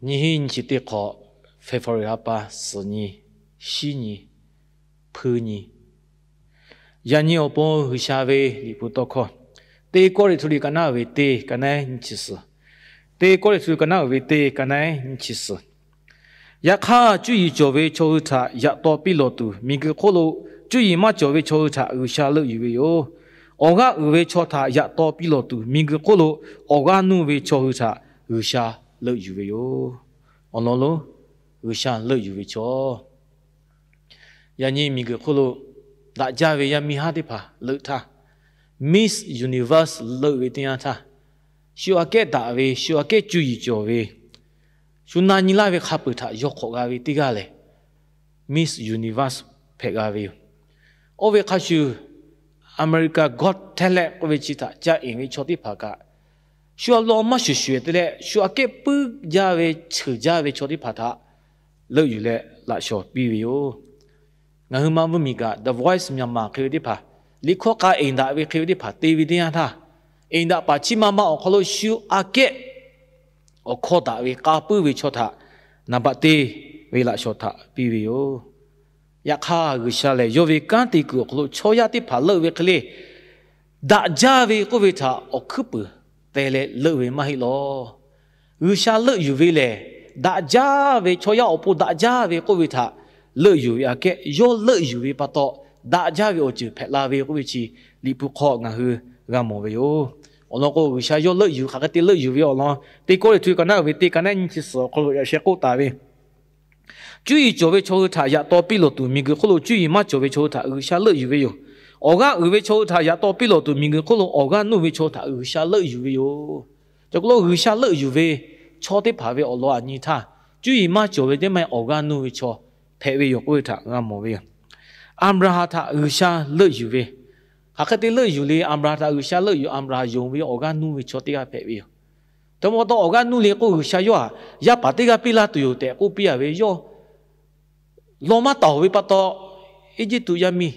Nyiˇ hinˉ nyiˇ chi teˇ hk'awꞈ, February ha pa suhˍ nyi, shiˉ nyi, hpuiˇ nyi. Yaꞈ nyi awˬ pon G'uiˬsha ve Liꞈ hpu tawˇ hkawˇ, Teˇ Kawˇrenˍhtuˆ liꞈ ka naˉ uiˍ ve teˇ, ka naˉ nyiˇ chi suhˍ. Teˇ Kawˇrenˍhtuˆ liꞈ ka naˉ uiˍ ve teˇ, ka naˉ nyiˇ chi suhˍ. Yaꞈ hk'aˇ, cuˇ yiˍ cawˬ ve chaw hui htaꞈ yaꞈ taw piˇ lawˬ tuˬ, miˬguiˬ hk'oˆ lo cuˇ yiˍ maˇ cawˬ ve chaw hui htaꞈ G'uiˬsha leuˆ yuˬ ve yoˬ. Awˬ g'aˇ uiˍ ve chaw htaꞈ yaꞈ taw piˇ lawˬ tuˬ, miˬguiˬ hk'oˆ lo awˬ g'aˇ nuˇ ve chaw hui htaꞈ G'uiˬsha leuˆ yuˬ ve yoˬ. Awˬ lawn lonˉ, G'uiˬsha leuˆ yuˬ ve chaw. Yaꞈ nyi miˬguiˬ hk'oˆ lo daꞈ jaˇ ve yaˇ miˇ haˉ teˇ hpaˍ leuˆ htaˇ, Miss Universe leuˆ ve teˇ yanˇ htaˇ, shu aꞈ kehˉ daꞈ ve, shu aꞈ kehˉ cuˇ yiˍ cawˬ ve, shu na nyi laˇ ve hk'a peuˬ htaꞈ yaw hk'awꞈ g'a ve teˇ g'aˇ lehˬ, Miss Universe hpehꞈ g'a ve yoˬ. Oˇ ve hk'a shuˍ, America Got Talent k'oˆ ve chi htaꞈ ca enˍ ve chaw teˇ hpaˍ kaꞈ, shu aꞈ law maˇ shuˍ shuˍ te leh, shu aꞈ kehˉ puiˉ jaˇ ve, cheuˬ jaˇ ve chaw teˇ hpaˍ htaꞈ leuˆ yuˬ leh laꞈ shawˍ piˇ ve yoˬ. Ngaˬ hui ma mvuhˇmiˬ kaꞈ The Voice Myanmar hk'e ve teˇ hpaˍ, liꞈ hkawˇ k'a enˍ daꞈ ve hk'e ve teˇ hpaˍ te ve teˇ yanˇ htaˇ, enˍ daꞈ paˍ chi ma ma awˬ hk'aw lo shu aꞈ kehˉ awˬ hkawˇ daꞈ ve k'a puiˉ ve chaw htaꞈ naˍ baꞈ te ve laꞈ shawˍ htaꞈ piˇ ve yoˬ. Yaꞈ hk'aˇ, G'uiˬsha lehˬ yawˇ ve kanˉ te kuiˬ awˬ hk'aw lo chaw yaˇ teˇ hpaˍ leuˆ ve hk'e le, daꞈ jaˇ ve k'oˆ ve htaꞈ awˬ hkuiˉ puiˍ te leh leuˆ ve maˇ heˆ law. G'uiˬsha leuˆ yuˬ ve lehˬ, daꞈ jaˇ ve, chaw yaˇ awˬ pon daꞈ jaˇ ve k'oˆ ve htaꞈ leuˆ yuˬ ve aꞈ kehˉ, yawˇ leuˆ yuˬ ve pa taw daꞈ jaˇ ve awˬ ceuˬ hpehꞈ la ve k'oˆ ve chi, Liꞈ hpu hk'aw ngaˬ hui g'a mawˬ ve yoˬ. Awˬ lawn k'o, G'uiˬsha yawˇ leuˆ yuˬ hk'aˬ hk'e te leuˆ yuˬ ve awˬ lawn, Teˇ Kawˇrenˍhtuˆ ka naˉ uiˍ ve teˇ, ka naˉ nyiˇ chi suhˍ awˬ hk'aw lo yaꞈ sheh k'oˆ taˍ ve, cuˇ yiˍ cawˬ ve chaw hui htaꞈ yaꞈ taw piˇ lawˬ tuˬ, miˬguiˬ hk'oˆ lo cuˇ yiˍ maˇ cawˬ ve chaw hui htaꞈ G'uiˬsha leuˆ yuˬ ve yoˬ. Awˬ g'aˇ uiˍ ve chaw hui htaꞈ yaꞈ taw piˇ lawˬ tuˬ, miˬguiˬ hk'oˆ lo awˬ g'aˇ nuˇ ve chaw htaꞈ G'uiˬsha leuˆ yuˬ ve yoˬ. Cawˬ k'o lo G'uiˬsha leuˆ yuˬ ve chaw teˇ hpaˍ ve awˬ lawn aꞈ nyi htaˇ, cuˇ yiˍ maˇ cawˬ ve teˇ maˇ awˬ g'aˇ nuˇ ve chaw hpehꞈ ve yoˬ k'oˆ ve htaꞈ g'a mawˬ ve yoˬ. Aˍbraˍhanˍ htaꞈ G'uiˬsha leuˆ yuˬ ve, hk'aˬ hk'e te leuˆ yuˬ le, Aˍbraˍhanˍ htaꞈ G'uiˬsha leuˆ yuˬ, Aˍbraˍhanˍ yonˍ ve awˬ g'aˇ nuˇ ve chaw teˇ g'aˇ hpehꞈ ve yoˬ. Htaꞈ ma pa taw awˬ g'aˇ nuˇ le k'o, G'uiˬsha yawˇ htaꞈ yaˇ paˍ teˇ g'aˇ piˇ laˇ tuˬ yoˬ tehꞈ k'oˆ piˇ a ve, yawˇ law maˇ taˍ ve pa taw, Eˇjiˇtuꞈ yaˇ miˇ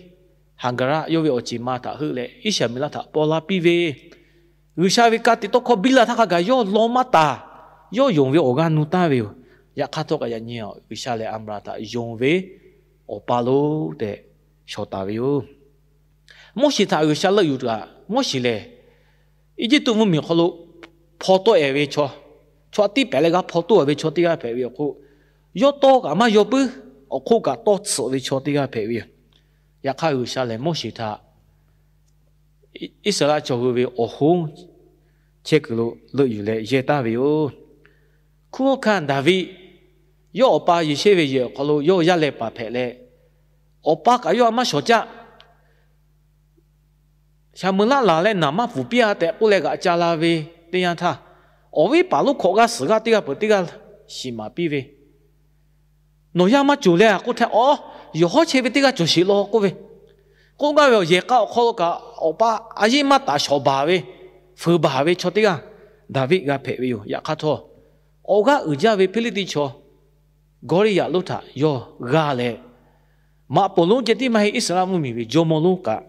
Haˍgaˍraˆ yawˇ ve awˬ ceˬ ma htaꞈ heuˆ leh Iˉsaˍmeˍlaˆ htaꞈ paw laˇ piˇ ve, G'uiˬsha ve ka tiꞈ tawˇ hkawˇ biˇ la htaˇ hk'a gaˬ yawˇ law maˇ taˍ. Yawˇ yonˍ ve awˬ g'aˇ nuˇ taˍ ve yoˬ. Yaꞈ hk'aˇ htawˇ kaꞈ yaꞈ nyi G'uiˬsha lehˬ Aˍbraˍhanˍ htaꞈ yonˍ ve awˬ pa lo tehꞈ shawˍ taˍ ve yoˬ. Moˉseˍ htaꞈ G'uiˬsha leuˆ yuˬ tuˬ aꞈ, Moˉseˍ lehˬ Eˇjiˇtuꞈ mvuhˇmiˬ awˬ hk'aw lo hpaw tawˆ e ve chaw, chaw aꞈ tiˉ pehˍ leh g'a hpaw tawˆ e ve chaw teˇ g'aˇ hpehꞈ ve awˬ hk'oˆ, yawˇ tawˇ kaꞈ maˇ yaw puiˉ, awˬ hk'oˆ kaꞈ tawˇ tsuhꞈ ve chaw teˇ g'aˇ hpehꞈ ve yoˬ. Yaꞈ hk'aˇ G'uiˬsha lehˬ Moˉseˍ htaꞈ Iˉsaˍreˍlaˆ chaw hui ve awˬ hoˉ chehˇ kuiˬ lo leuˆ yuˬ leh yehˇ taˍ ve yoˬ. Hkunˉ hawˉ hkanˇ Daˍviˆ, yawˇ awˬ pa Yeˍsehˇ ve yehˬ awˬ hk'aw lo yawˇ yaˇ leh paˍ hpehꞈ leh, awˬ pa kaꞈ yawˇ htaꞈ maˇ shawˍ caˆ. Saˍmeˍlaˆ laˬ leh naˬ maˇ pfuhˍ piˇ a tehꞈ k'oˆ leh g'aꞈ ca la ve teˇ yanˇ htaˇ, awˬ viˉ paˍ lonˉ hkawꞈ g'aˇ suhˍ g'aˇ teˇ g'aˇ peuˬ teˇ g'aˇ shiˍ maˍ piˇ ve, Nawˬ yaˇ maˇ cawˬ leh a k'oˆ htaˇ, a, yawˬ hawˉ chehˇ ve teˇ g'aˇ cawˬ sheˍ law k'oˆ ve, k'oˆ gaˇ ve awˬ yehˬ k'a awˬ hk'aw lo kaꞈ awˬ pa a yeˇ maˇ taˍ shawˍ baˬ ve, fuiˍ baˬ ve chaw teˇ g'aˇ Daˍviˆ g'a hpehꞈ ve yoˬ. Yaꞈ hk'aˇ htawˇ, awˬ g'aˇ uiˍ jaˇ ve Hpiˇliˇtiˆ chaw Gawˇliˇyaꞈ lonˉ htaꞈ yawˇ g'aˇ leh, maꞈ poˍ lonˉ ceh tiˉ maˇ heˆ, Iˉsaˍreˍlaˆ mvuhˇmiˬ ve jawˇmawˇ lonˉ kaꞈ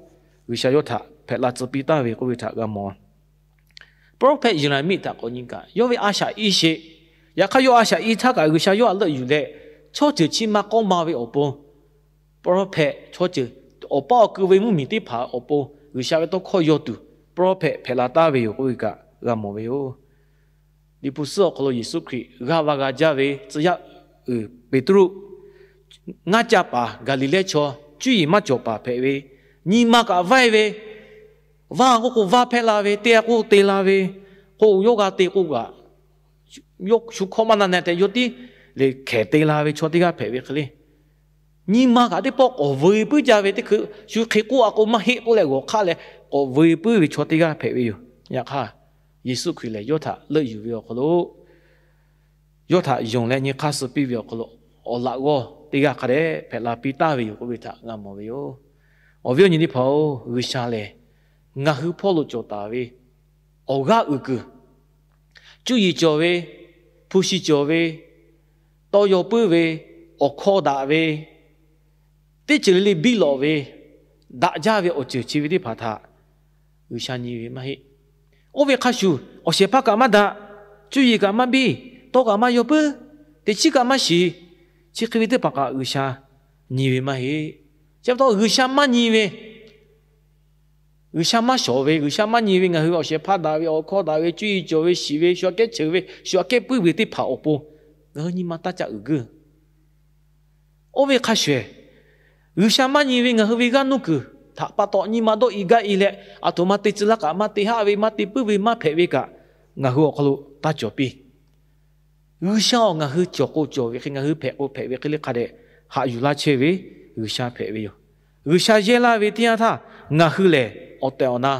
G'uiˬsha yawˇ htaꞈ hpehꞈ la tcuh piˇ taˍ ve k'oˆ ve htaꞈ g'a mawˬ. Prophet Yeˍraˍmiˆ htaꞈ k'awꞈ nyi kaꞈ, yawˇ ve a shaꞈ i sheˍ. Yaꞈ hk'aˇ yawˇ a shaꞈ i htaˇ kaꞈ G'uiˬsha yawˇ htaꞈ leuˆ yuˬ leh, chaw ceuˬ chi ma k'awˇ ma ve awˬ pon prophet, chaw ceuˬ awˬ paˇ awˬ keu ve mvuhˇmiˬ teˇ hpaˍ awˬ pon G'uiˬsha ve tawˇ hkawˇ yaw tuˬ prophet hpehꞈ la taˍ ve yoˬ k'oˆ ve kaꞈ g'a mawˬ ve yoˬ. Liꞈ hpu suhˉ awˬ hk'aw lo Yeˍsuˆ Hkriꞈ g'aˇ va g'a jaˇ ve tcuh yaˇ uiˍ Peˍtruˆ, ngaˇ ca paˍ Gaˍliˍlehˇ chaw, cuˇ yiˍ maˇ cawˬ paˍ hpehꞈ ve, nyi ma kaꞈ vaiˇ ve, vaˇ k'oˆ k'o vaˇ hpehˇ la ve, te k'oˆ te la ve, k'o yawˇ g'a te k'o kaꞈ, yawˇ shu hkawˇ maˇ na na tehꞈ yawˇ tiˉ lehˬ hkehˍ te la ve chaw teˇ g'aˇ hpehꞈ ve hk'e le. Nyi ma kaꞈ teˇ pawˆ k'awꞈ veu puiˉ jaˇ ve teˇ hkui, shu hk'e k'oˆ a k'o maˇ heˆ k'oˆ leh g'awˬ hk'aˆ leh k'awꞈ veu puiˉ ve chaw teˇ g'aˇ hpehꞈ ve yoˬ. Yaꞈ hk'aˇ, Yeˍsuˆ Hkriꞈ lehˬ yawˇ htaꞈ leuˆ yuˬ ve awˬ hk'aw lo, yawˇ htaꞈ yonˍ leh nyi hk'aˇ suh piˇ ve awˬ hk'aw lo, awˬ laꞈ g'awˇ teˇ g'aˇ hk'a dehꞈ hpehꞈ la piˇ taˍ ve yoˬ k'oˆ ve htaꞈ g'a mawˬ ve yoˬ. Awˬ viˉ awˬ nyi teˇ hpaˍ-oˬ, G'uiˬsha lehˬ ngaˬ hui hpawˇ lo cawˬ taˍ ve awˬ g'aˇ uiˍ kuiˬ, cuˇ yiˍ cawˬ ve, hpu shi cawˬ ve, tawˇ yaw puiˉ ve, awˬ hkawˇ daꞈ ve, teˇ ceuˬ le le biˇ lawꞈ ve, daꞈ jaˇ ve awˬ ceuˬ chi ve teˇ hpaˍ htaꞈ G'uiˬsha nyi ve maˇ heˆ. Oˇ ve hk'a shuˍ, awˬ shehˍ hpaˇ kaꞈ maˇ daꞈ, cuˇ yiˍ kaꞈ maˇ biˇ, tawˇ kaꞈ maˇ yaw puiˉ, Teꞈ chiˉ kaꞈ maˇ shiˍ. Chi hk'e ve teˇ hpaˍ kaꞈ G'uiˬsha nyi ve maˇ heˆ. Chi pa taw G'uiˬsha maˇ nyi ve, G'uiˬsha maˇ shawˍ ve, G'uiˬsha maˇ nyi ve, ngaˬ hui ve awˬ shehˍ hpaˇ daꞈ ve, awˬ hkawˇ daꞈ ve, cuˇ yiˍ cawˬ ve, shiˍ ve, shu aꞈ kehˉ cheuˬ ve, shu aꞈ kehˉ puiˉ ve teˇ hpaˍ awˬ pon ngaˬ hui nyi ma taˇ caˆ uiˍ guiˇ. Oˇ ve hk'a shuˍ, G'uiˬsha maˇ nyi ve ngaˬ hui ve g'aˇ nuˇ kuiˬ htaꞈ pa taw nyi ma dawˇ i gaˇ i leh, aˬ htoꞈ ma te tcuh laˇ kaꞈ maˇ te haˆ ve, maˇ te puiˉ ve, maˇ hpehꞈ ve kaꞈ ngaˬ hui awˬ hk'aw lo taˇ cawˬ piˇ. G'uiˬsha awˬ ngaˬ hui cawˬ k'o cawˬ ve hk'e, ngaˬ hui hpehꞈ k'o hpehꞈ ve hk'e le hk'a dehꞈ haꞈ yuˬ laˇ chehˇ ve G'uiˬsha hpehꞈ ve yoˬ. G'uiˬsha yehˇ laˇ ve teˇ yanˇ htaˇ, ngaˬ hui lehˬ awˬ tehˬ awˬ na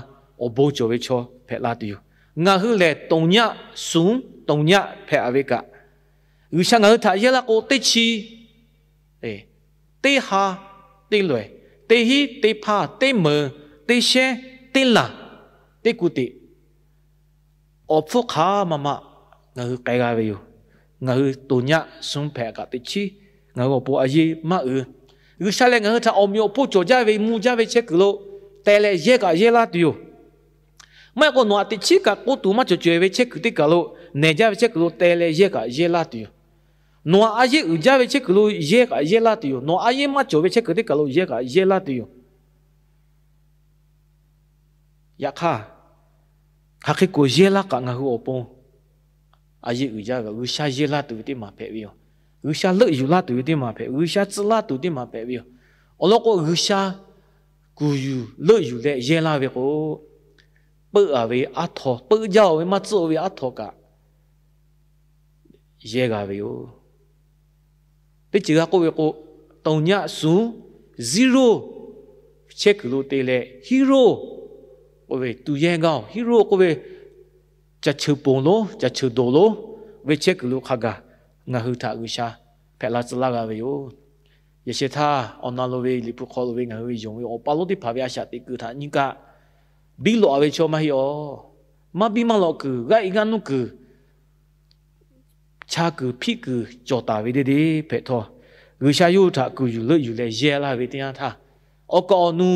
awˬ bon cawˬ ve chaw hpehꞈ la tuˬ yoˬ. Ngaˬ hui lehˬ သုည suhˍ သုည hpehꞈ ve kaꞈ, G'uiˬsha ngaˬ hui htaꞈ yehˇ laˇ k'o, teˇ chi, teˇ ha, teˇ loiˍ, teˇ hinˉ, teˇ hpaˇ, teˇ meunˍ, teˇ shehnˉ, teˇ laˬ, teˇ kuˬ teꞈ, awˬ hpfuhˇ hk'aˬ ma ma ngaˬ hui k'ai g'a ve yoˬ. Ngaˬ hui သုည suhˍ ဟ hpehꞈ kaꞈ teꞈ chiˉ ngaˬ hui awˬ pon a yeˇ maˇ uiˍ. G'uiˬsha lehˬ ngaˬ hui htaꞈ awˬ meꞈ awˬ hponˇ cawˬ jaˇ ve mvuh jaˇ ve chehˇ kuiˬ lo te leh yehˇ kaꞈ yehˇ laˇ tuˬ yoˬ. Maˇ heˆ k'o nawˬ htaꞈ teꞈ chiˉ kaꞈ k'oˆ tuˬ maˇ cawˬ caweh ve chehˇ kuiˬ teˇ kaˬ lo nehˬ jaˇ ve chehˇ kuiˬ lo te leh yehˇ kaꞈ yehˇ laˇ tuˬ yoˬ. Nawˬ htaꞈ a yeˇ uiˍ jaˇ ve chehˇ kuiˬ lo yehˇ kaꞈ yehˇ laˇ tuˬ yoˬ. Nawˬ htaꞈ a yeˇ maˇ cawˬ ve chehˇ kuiˬ teˇ kaˬ lo yehˇ kaꞈ yehˇ laˇ tuˬ yoˬ. Yaꞈ hk'aˇ, hk'aˬ hk'e k'o yehˇ laˇ kaꞈ ngaˬ hui awˬ pon a yeˇ uiˍ jaˇ ve, G'uiˬsha yehˇ laˇ tuˬ ve teˇ maˬ hpehꞈ ve yoˬ. G'uiˬsha leuˆ yuˬ laˇ tuˬ ve teˇ maˬ hpehꞈ, G'uiˬsha tcuh laˇ tuˬ teˇ maˬ hpehꞈ ve yoˬ. Awˬ lawn k'o G'uiˬsha kuˬ yuˬ leuˆ yuˬ leh yehˇ laˇ ve k'o, peuˆ a ve aˉ htaw, peuˆ jaˇ-oˬ ve maˇ tcuhˉ-oˬ ve aˉ htaw kaꞈ yehˇ g'a ve yoˬ. Teˇ ceuˬ g'a k'oˆ ve k'o, သုည suhˍ သုည chehˇ kuiˬ lo te leh သုည k'oˆ ve tu yehˇ gaˇ-oˬ, သုည k'oˆ ve caˬ cheuˬ ponˬ lonˉ, caˬ cheuˬ doˬ lonˉ ve chehˇ kuiˬ lo hk'a gaˬ ngaˬ hui htaꞈ G'uiˬsha hpehꞈ la tcuh laˇ g'a ve yoˬ. Yaꞈ sheh htaˇ awˬ na lo ve Liꞈ hpu hk'aw lo ve ngaˬ hui ve yonˍ ve awˬ pa lonˉ teˇ hpaˍ ve a shaꞈ teꞈ kuiˬ htaꞈ nyi kaꞈ, biˇ lawꞈ-a ve chaw maˇ heˆ-oˬ. Maˇ biˇ maˇ lawꞈ kuiˬ, g'aˇ i g'aˇ nuˇ kuiˬ, cha kuiˬ hpiˆ kuiˬ cawˬ taˍ ve deˇ deˇ hpehꞈ htawˇ, G'uiˬsha yawˇ hui htaꞈ kuˬ yuˬ leuˆ yuˬ leh yehˇ laˇ ve teˇ yanˇ htaˇ, awˬ kaˍ awˬ nu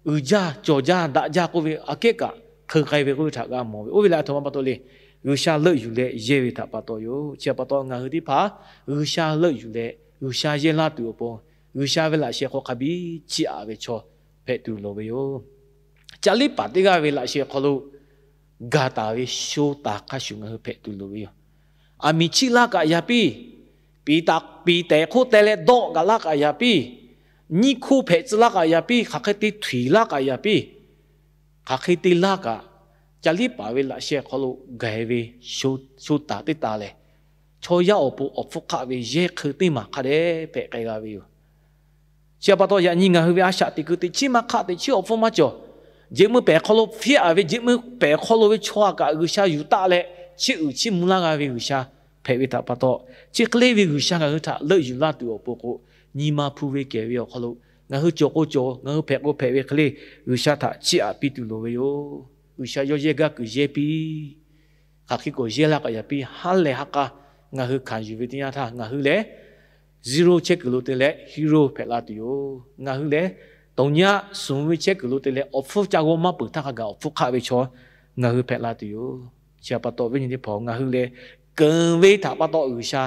uiˍ jaˇ cawˬ jaˇ daꞈ jaˇ k'oˆ ve aꞈ kehˉ kaꞈ hk'eu k'ai ve k'oˆ ve htaꞈ g'a mawˬ ve. Oˇ ve leh a htoꞈ ma pa taw le, G'uiˬsha leuˆ yuˬ leh yehˇ ve htaꞈ pa taw yoˬ. Chi htaꞈ pa taw ngaˬ hui teˇ hpaˍ G'uiˬsha leuˆ yuˬ leh G'uiˬsha yehˇ laˇ tuˬ awˬ pon, G'uiˬsha ve laꞈ sheh hk'aw hk'a biˇ chiˇ aꞈ ve chaw hpehꞈ tuˬ loˍ ve yoˬ. Caˇ liˇ paˍ teˇ g'aˇ ve laꞈ sheh hk'aw lo gaˬ taˍ ve sho taˍ hk'a shuˍ ngaˬ hui hpehꞈ tuˬ loˍ ve yoˬ. Aˬ miˍ chiˇ laˇ kaꞈ yaꞈ piˇ, piˍ tehˍ hk'oˆ teh leh dawˆ kaꞈ laˇ kaꞈ yaꞈ piˇ, nyiˇ hkoˇ hpehꞈ tcuh laˇ kaꞈ yaꞈ piˇ, hk'aˬ hk'e te htuiˍ laˇ kaꞈ yaꞈ piˇ, hk'aˬ hk'e te laˇ kaꞈ, caˇ liˇ paˍ ve laꞈ sheh hk'aw lo gaˬ ve sho taˍ teˇ taˍ lehˬ, chaw yaˇ awˬ pon awˬ hpfuhˇ hk'aˆ ve yehˇ hk'eun teˇ maˬ hk'a dehꞈ hpehꞈ k'ai g'a ve yoˬ. Chi htaꞈ pa taw yaꞈ nyi ngaˬ hui ve a shaꞈ teꞈ kuiˬ teꞈ chiˉ maˇ hk'aˆ, teꞈ chiˉ awˬ hpfuhˇ maˇ cawˬ. Jehꞈ meuˇ pehˍ hk'aw lo hpehˇ-a ve, jehꞈ meuˇ pehˍ hk'aw lo ve chaw htaꞈ kaꞈ G'uiˬsha yuˬ taˆ leh chiˇ uiˍ chiˇ mvuh laˇ g'a ve G'uiˬsha hpehꞈ ve htaꞈ pa taw, chi hk'e le ve G'uiˬsha ngaˬ hui htaꞈ leuˆ yuˬ laˇ tuˬ awˬ pon k'o, nyi ma hpu ve kehˬ ve awˬ hk'aw lo ngaˬ hui cawˬ k'o cawˬ, ngaˬ hui hpehꞈ k'o hpehꞈ ve hk'e le, G'uiˬsha htaꞈ chiˇ aꞈ piˇ tuˬ loˍ ve yoˬ. G'uiˬsha yawˇ yehˇ gaˇ kuiˬ yehˇ piˇ. Hk'aˬ hk'e k'o yehˇ laˇ kaꞈ yaꞈ piˇ, ha lehˬ ha k'a ngaˬ hui hkanˍ yuˬ ve teˇ yanˇ htaˇ ngaˬ hui lehˬ သုည chehˇ kuiˬ lo te leh သုည hpehꞈ la tuˬ yoˬ. Ngaˬ hui lehˬ သုည suhˍ ve chehˇ kuiˬ lo te leh awˬ hpfuhˇ ca g'awˇ maˇ peuˬ htaˇ hk'a gaˬ awˬ hpfuhˇ hk'aˆ ve chaw ngaˬ hui hpehꞈ la tuˬ yoˬ. Chi htaꞈ pa taw viˉ nyi teˇ hpaˍ, ngaˬ hui lehˬ keunˍ ve htaꞈ pa taw G'uiˬsha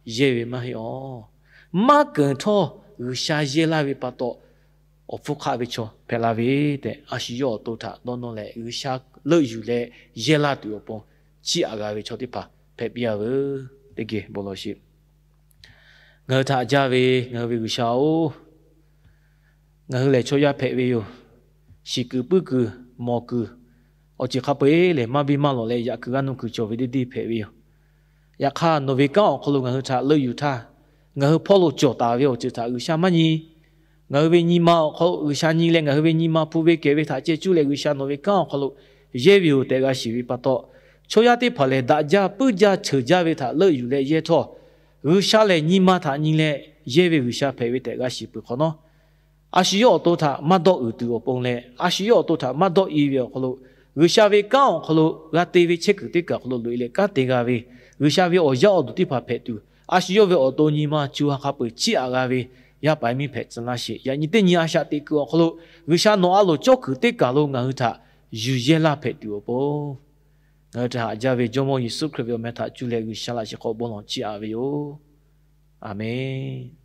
yehˇ ve maˇ heˆ awˬ. Maˇ keunˍ htawˇ G'uiˬsha yehˇ laˇ ve pa taw awˬ hpfuhˇ hk'aˆ ve chaw hpehꞈ la ve tehꞈ, a shu yawˇ awˬ to htaꞈ dawˇ nawˇ leh G'uiˬsha leuˆ yuˬ leh yehˇ laˇ tuˬ awˬ pon chiˇ aꞈ g'a ve chaw teˇ hpaˍ hpehꞈ piˇ-a veuˬ. Teˇ geh bon lawˬ sheˍ. Ngaˬ hui htaꞈ jaˇ ve ngaˬ hui ve G'uiˬsha-oˬ, ngaˬ hui lehˬ chaw yaˇ hpehꞈ ve yoˬ. Shiˍ kuiˬ puiˉ kuiˬ mawˬ kuiˬ awˬ ceuˬ hk'a peu-eˬ lehˬ maˇ biˇ maˇ lawꞈ leh yaꞈ kuiˬ g'aˇ nuˇ kuiˬ cawˬ ve deˇ deˇ hpehꞈ ve yoˬ. Yaꞈ hk'aˇ nawˬ ve kanˉ awˬ hk'aw lo ngaˬ hui htaꞈ leuˆ yuˬ htaˇ, ngaˬ hui hpawˇ lo cawˬ taˍ ve awˬ ceuˬ htaꞈ G'uiˬsha maˇ nyi. Ngaˬ hui ve nyi ma awˬ hk'aw lo G'uiˬsha nyi leh ngaˬ hui ve nyi ma hpu ve kehˬ ve htaꞈ ceh cuˇ leh G'uiˬsha nawˬ ve kanˉ awˬ hk'aw lo yehˇ ve yoˬ tehꞈ g'a shiˍ ve pa taw, chaw yaˇ teˇ hpaˍ lehˬ daꞈ jaˇ puiˉ jaˇ ceuˬ jaˇ ve htaꞈ leuˆ yuˬ leh yehˇ htawˇ, G'uiˬsha lehˬ nyi ma htaꞈ nyi leh yehˇ ve G'uiˬsha hpehꞈ ve tehꞈ g'a shiˍ peuˬ hk'awꞈ nawˉ, a shu yawˇ awˬ to htaꞈ maˇ dawˆ uiˍ tuˬ awˬ pon leh a shu yawˇ awˬ to htaꞈ maˇ dawˆ i ve awˬ hk'aw lo, G'uiˬsha ve kanˉ awˬ hk'aw lo g'a te ve chehˇ kuiˬ teˇ kaˬ awˬ hk'aw lo loꞈ-e leh kanˉ te g'a ve, G'uiˬsha ve awˬ yaˇ awˬ duˬ teˇ hpaˍ hpehꞈ tuˬ, a shu yawˇ ve awˬ to nyi ma co ha hk'a peu-eˬ chiˇ aꞈ g'a ve yaˇ paˍ yaˇ miˇ hpehꞈ tcuh laˇ sheˍ. Yaꞈ nyi teˇ nyi a shaꞈ teꞈ kuiˬ awˬ hk'aw lo G'uiˬsha nawˬ a loˍ cawˇ kuiˬ teˇ kaˬ lo ngaˬ hui htaꞈ yuˬ yehˇ laˇ hpehꞈ tuˬ awˬ pon ngaˬ hui htaꞈ haꞈ jaˇ ve Jawˇmawˇ Yeˍsuˆ Hkriꞈ ve awˬ meh htaꞈ cuˇ leh G'uiˬsha laꞈ sheh hk'aw bon lawˬ chiˇ aꞈ ve yoˬ. A menˬ.